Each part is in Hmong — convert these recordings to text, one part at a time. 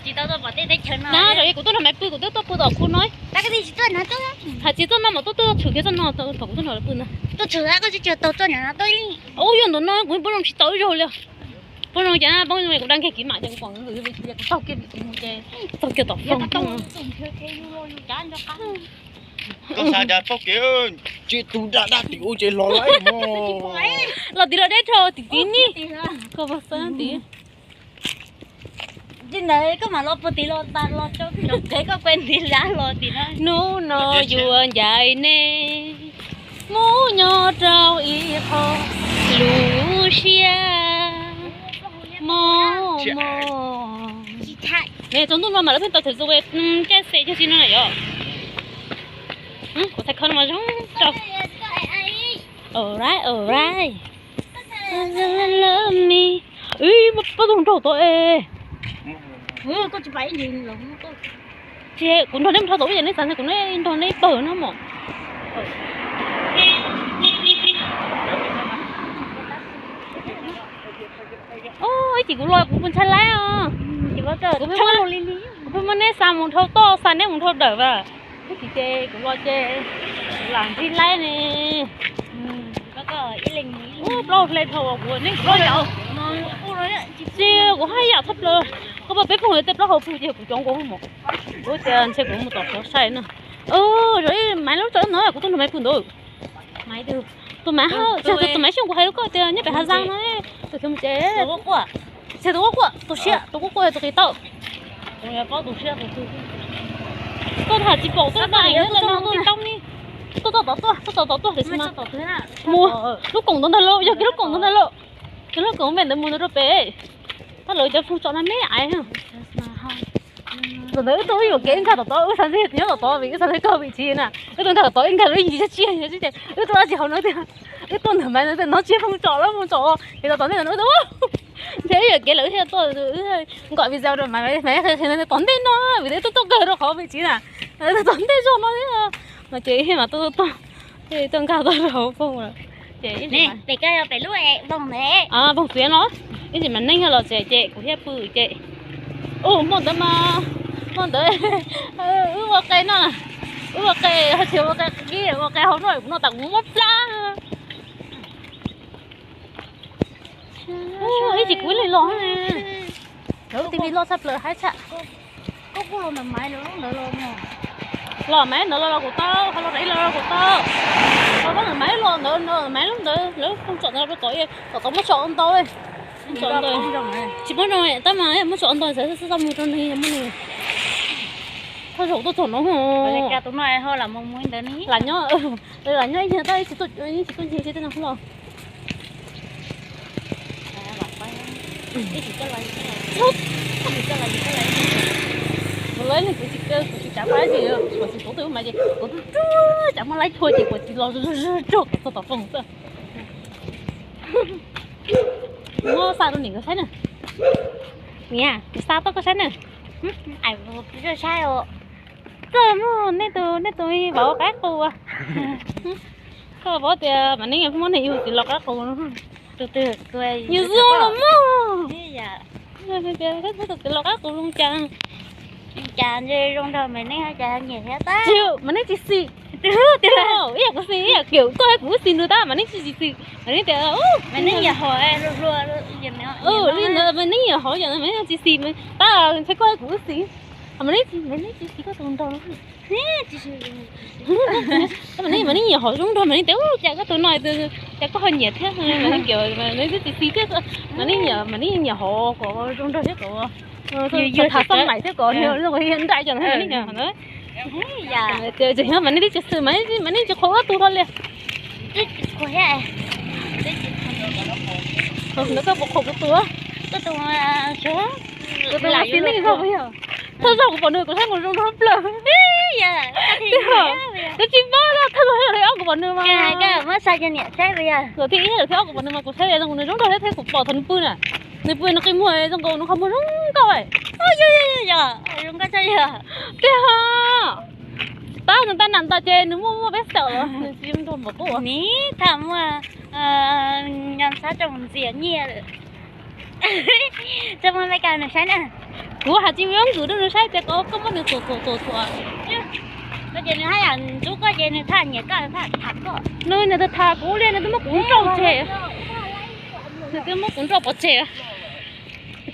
Tsis tau tuaj pom tej teb chaws no. Na, kuv tuaj nrog Maiv pw, kuv twb tuaj pw tom khu no. Hais tsis tuaj no mas tuaj tuaj tshwm kiag txoj no, thaum kuv tuaj nrog lawv pw ntag. Ub, yog ntawm no kuv poob zoo tsis tau ib zaug li. Poob zoo cas, poob zoo kuv dab nkeeg kiv mam ces kuv pom kuv taug kiag vim kuv mus ces taug kiag tom foob. Koj xav cas txoj kev, tsis tus daj daj tim ub ces los laib mog. Los tim los deb rau tim tid ni. Koj pab xab tim. Ntawd koj mam los puag tim los tas los rau cov kev koj kuaj ntiv lab los tim no. Hnub no yuav ncaim nej mus nyob rau ib qho lub siab mos mos. Tsaus ntuj no mas lawv pheej tau thwm txus caij xe cog tsi no na yom. Kuv txhais kho no mas zoo rau. Alright, alright. Ib, pab tus nraug tod es. Tsis, kuv nrog neb mus dhau tom ub ces neb xav ntshe kuv neb nrog neb pawg no mos. Ib chim kuv los kuv puas ntshai laib os. Kuv pheej muab neb xa mus dhau toj, xa neb mus dhau dawm vas. Ib chim ces kuv los ces lam ntsib laib ne. Ub, plaub hle dhau kuv ne, kuv plaub yam. Tsis, kuv haj yam tshaj plaws. Koj pab peb phooj ywg tej plaub hau pw ces kuv cov nkaus hauv mos. Kuv tias ntshe kuv mus tom Suav sai no. Zoo ib Maiv lub tsev no kuv tuaj nrog Maiv pw ntawd. Tus Maiv, tus Maiv xyoo kuv hais rau koj tias nyob pem Hav Zaj no, tus khiav mus tsev. Tsis tus quaj quaj, tus siab, tus quaj quaj tus qis tau. Koj tham tsis pom tuaj na, tuaj tod tuaj, tuaj tod tuaj, mus lub koom ntawd ntag lauj, yog kiag lub koom ntawd ntag lauj, kiag lub koom me ntawd mus ntawd rau pem. Tab lawv cov fooj tsom no me aiv. Thaum ntawd wb tuaj wb yuam kev nkag tom tod, wb xav ntshe nyob tom tod vim wb xav ntshe kawg vim tsis na, wb tuaj nkag tom tod wb nkag lub yim tsis tsiaj ces wb tuaj dab tsi hauv no tiag. Wb tuaj ntawm Maiv ntawd ntog tsiaj fooj tsom lawm fooj tsom ces tom ntej no wb tuaj, ntshe wb yuam kev lawm wb thiaj tuaj, wb nkom video rau Maiv, Maiv qhia qhia tom ntej no vim wb tuaj tuaj kawg rau qhov vim tsis na, tom ntej zog no thiab no ces mas tuaj tuaj tuaj nkag tau rau hauv fooj lawm ces pem koj pem lub voog ntawd, voog txiav no, ib ntsis mas neeg los tsev ces kuv thiaj pw ces. Ub, muaj ntawd mas, muaj ntawd, wb ua qe no, wb ua qe, tsis ua qe, ua qe hauv no, kuv no tas kuv muab plab. Ib chim kuv ib leeg los, lawv TV loj tshaj plaws haib tshaj. Los Maiv ntawd los los kuv tau, ho los Maiv los los kuv tau. Ho los Maiv los ntawd, Maiv lub ntawd lawv tsom ntawd rau tom, tom tod muab tsom ntau. Tsis poob zoo tab mas muab tsom ntau xav xav mus rau nws muab nws thauj zaum tuaj txog no. Lam nyob, lam nyob ib nyuag tab ib tsis tuaj ncig tej no los. Kuv lawv ne kuv tsis, kuv tsis cav pab tsis, kuv tsis tuav twg mas ces kuv tub tub cav muab laib chua ces kuv tsis los zuj zuj kom txog tom foom xwb. Muab xa rau niam koj saib na. Niam, kuv xa tuaj koj saib na. Saib os, koj muaj nej tus, nej tus vauv qaib qus. Koj paub tias Maiv Neeb muab nws yug txiv los qaib qus. Yus zoo los mog. Tias koj muab tus txiv los qaib qus zoo cas? Cas zoo nrog Maiv Neeb cas nyiam thiab tab. Tsis, Maiv Neeb tsis xis. Ib yam kuv xis, ib yam kuv tuaj kuv xis nws tab Maiv Neeb tsis xis. Maiv Neeb tias Maiv Neeb yam hov, li ntawd Maiv Neeb yam hov yam ntawd Maiv Neeb tsis xis tab ntshe koj kuv xis. Maiv Neeb, Maiv Neeb tsis xis koj tus nraug. Maiv Neeb, Maiv Neeb nyiam hov zoo nrog Maiv Neeb tias cas koj tus no, cas koj ho nyiam thiab. Maiv Neeb tias Maiv Neeb twb tsis xis thiab, Maiv Neeb nyiam, Maiv Neeb nyiam hov kom zoo nrog thiab kom yus tham xoj maim thiab kom nraim cov Maiv Neeb. Ces Maiv Neeb tsis xwm, Maiv Neeb tsis qhuas koj tus hlo li. Ntawd koj puas qhuas kuv tus? Kuv tus mas txiv neej zog puas yog? Thawj zaug kuv pom nws kuv saib mus zoo nrog plaws. Twb tsis paub, thawj zaug thiab zaum thib ob kuv pom nws mas. Zaum thib ib zaum thib ob kuv pom nws mas kuv saib zoo nkaus nws zoo nraug thiab, kuv pom thaum nws pw na, nws pw nws qi muag zoo nkaus nws qhov muag zoo nkauj. Tiag, tab nws tab nam ntawd ces nws muaj muaj peb xeem los nws tsis zoo nraug npaum koj. Ni tham muaj nyob sab tsoom ntxias nyiaj. Tso muaj Meskas nws saib na. Kuv hais tsis muaj nkws rau nws saib tias koj muab nws thuam thuam thuam thuam. Koj ces nws haj yam ntxub koj ces nws thaj nyiam koj, nws tham kuv li, nws twb muab kuv nrauj tseg. Nws twb muab kuv nrauj pov tseg.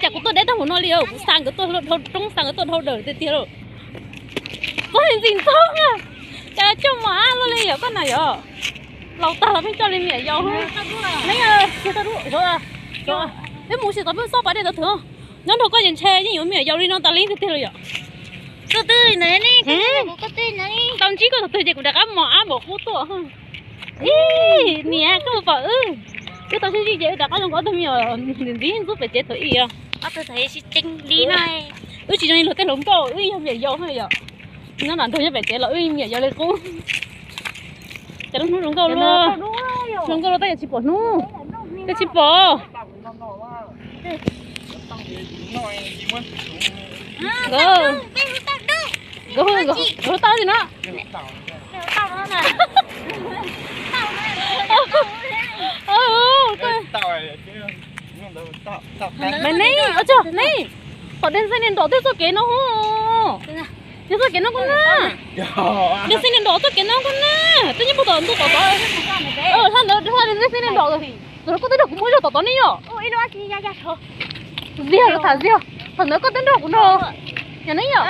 Cas kuv tuaj deb tag mus no li, kuv xa nkawd tuaj dhau roob, xa nkawd tuaj dhau daws tiag tiag lauj. Txog ntxim ntxov, cas coj mos ab luaj li yom koj na yom. Laus tag los pheej coj li me nyuam yaus. Peb mus tsis tau peb xob pas dej tau thwm. Nyob nrog koj ces ntshe yeej yuav me nyuam yaus li no tas li tiag tiag los yom. Tau ntsib koj tus twg ces kuv rov qab mos ab npaum qub tuaj. Ib niam koj mus pom wb, wb tau sib ntsib ces wb rov qab zoo nkauj tag me nyuam ntxim ntxub pem tsev thaum ub. Wb tsis zoo li luag tej hluas nkauj, wb yog me nyuam yaus yom. Nyob nram ntug nyob pem tsev los wb me nyuam yaus li qub. Cas lub hnub zoo nkauj luaj, zoo nkauj luaj tab yog tsis pom hnub, twb tsis pom. Nkawd hu tau li no. Mas neb, ua tsaug neb, tom Dej Xeeb Niam Nrom tej txoj kev no, tej txoj kev no kuj na. Dej Xeeb Niam Nrom txoj kev no kuj na. Twb nyob puag tom ntu tom tod, hla ntawd hla Dej Xeeb Niam Nrom. Thaum ntawd koj twb nrog kuv mus zog tom tod ne yom. Ziag los tham ziag, thaum ntawd koj twb nrog kuv no. Yog ne yom,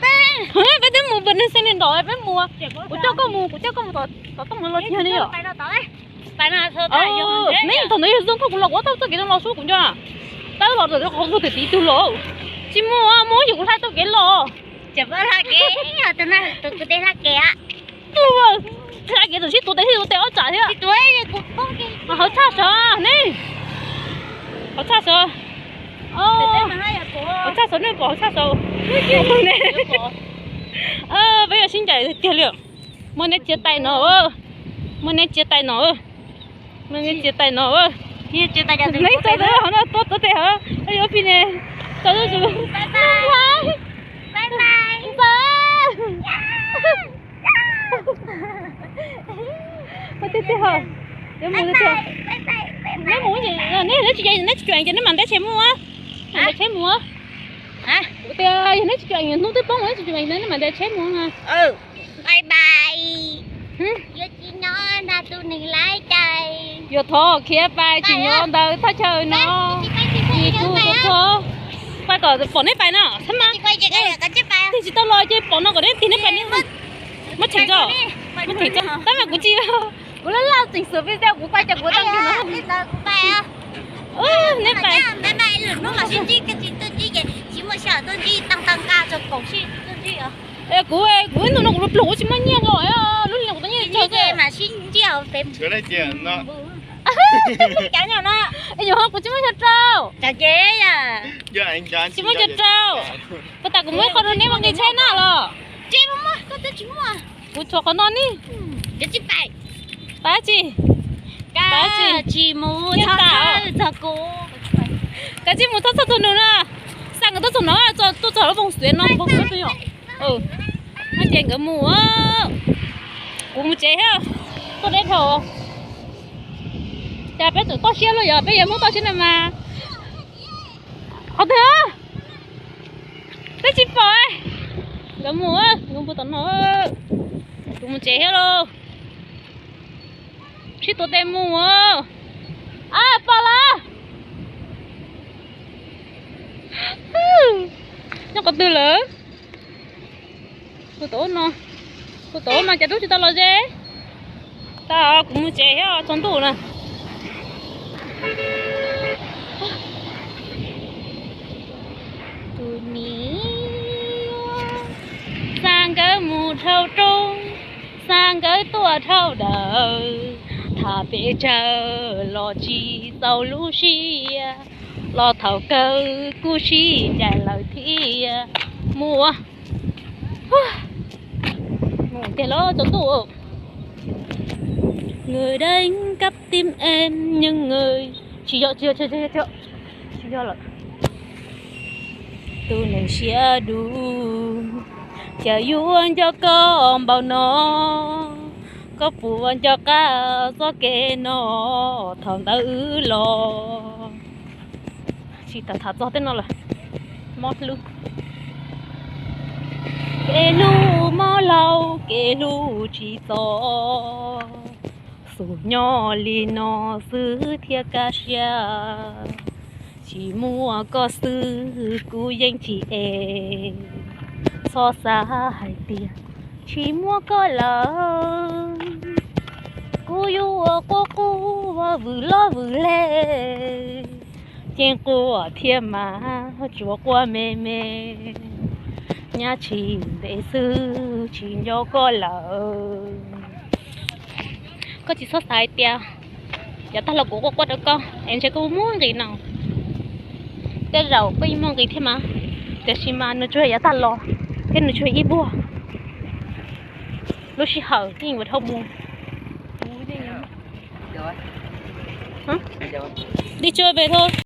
peb twb mus Dej Xeeb Niam Nrom peb mus, kuv coj koj mus, kuv coj koj mus tom tooj no los tsis yog ne yom. Neb thaum ntawd yog zoo nkauj kuv los kuv tab txoj kev no los sub kuv nco na. Tab los rau qhov ntug tim tid tug los. Tsis muaj, muaj ces kuv hla txoj kev los. Ces pab hla kev, tus no tus kuv tej hla kev a. Hla kev tus sib tuav tes sib tuav tes ob tsam thiab. Hauv tshaj sov ne. Hauv tshaj sov. Hauv tshaj sov nej pom hauv tshaj sov. Peb yuav sib ncaim tiag li. Muaj neb tsia tais no, muaj neb tsia tais no, muaj neb tsia tais no. Neb tso tes hov no, tuav tuav tes hov, yuav pib ne, tso tus. Ua tiag tiag hos, yuav mus tiag. Neb mus, neb tsis, neb tsis cuam ces neb mam ntev tsheb mus. Mam ntev tsheb mus. Kuv tias yog neb tsis cuam, hnub twb poob neb tsis cuam, neb mam ntev tsheb mus. Bye bye. Yuav tsis nyob nrog tus neeg lawm ces. Yuav thov khiav pais tsis nyob ntawm thaj chaw no. Kuv thov pais kom pom neb pais no, txhob mas. Tig tsis tau los ces pom no kom neb tig neb pais, neb muab cheem tso, muab cheem tso. Tab mas kuv tsis, kuv laj laj tseem xav video kuv pais cas kuv tau no. Neb pais. Kuv, kuv ib ntus no kuv pluag pluag kuv tsis muaj nyiaj nkaus, lub li kuv tau nyiaj tsawg. Es yog kuv tsis muaj xya rau. Tsis muaj xya rau. Puas tas kuv muab ib qho rau neb ua nqi tsheb na los? Kuv tshuav qhov no ne. Pab tsi, pab tsi, kav tsij mus txhob txog nws na. Xa nkawd tuaj txog no, tuaj txog lub poog xuav no, poog xuav no. Ces nkawd mus, kuv mus tsev thiab. Tuaj deb dhau. Cas peb tseem toj siab luaj yog peb yuav muab toj siab na mas. Qhov twg? Peb tsis pom. Nkawd mus, nkawd mus tom no. Kuv mus tsev thiab lauj. Sib tuav tes mus. A, pom lawm. Nyob qhov twg lawm? Kuv tom ub no, kuv tom ub no cas rub tsis tau los ze. Tau, kuv mus tsev thiab tsaus ntuj na. Tus niam xa nkawd mus dhau roob, xa nkawd tuaj dhau daws, tham pes tsawg los tsis txaus lub siab, los thaum kawg kuj sib ncaim lawm thiab. Mus, mus tiag los tsaus ntuj. Người đến cắp tim em nhưng người, tsis yog, tsis yog, tsis yog, tsis yog lawm. Tus neeg siab dub, cas yuav nco koj npaum no, koj puas nco qab txoj kev no thaum ntawd wb los. Tsis tham tham txog tej no lawm. Mob hlub. Kev hlub mob laus, kev hlub tsis txo. Xub nyob li no xwb thiaj kaj siab. Tsis muaj koj xwb kuv yeej tsis es. Txhob xav hais tias tsis muaj koj lawm, kuv yuav ua quaj quaj vwm loj vwm le. Ceeb quaj thiab mas tsuas quaj me me, nyab tsis ntev xwb tsis nco koj lawm. Koj tsis txhob xav hais tias yav tag los kuv quaj quaj rau koj es ntshe koj muaj nqis no. Tej zaum koj yeej muaj nqis thiab mas, tiam sis mas nws tsuas yog yav tag los thiab nws tsuas yog ib vuag, lub sij hawm yeej yuav dhau mus. Đi chưa về thôi.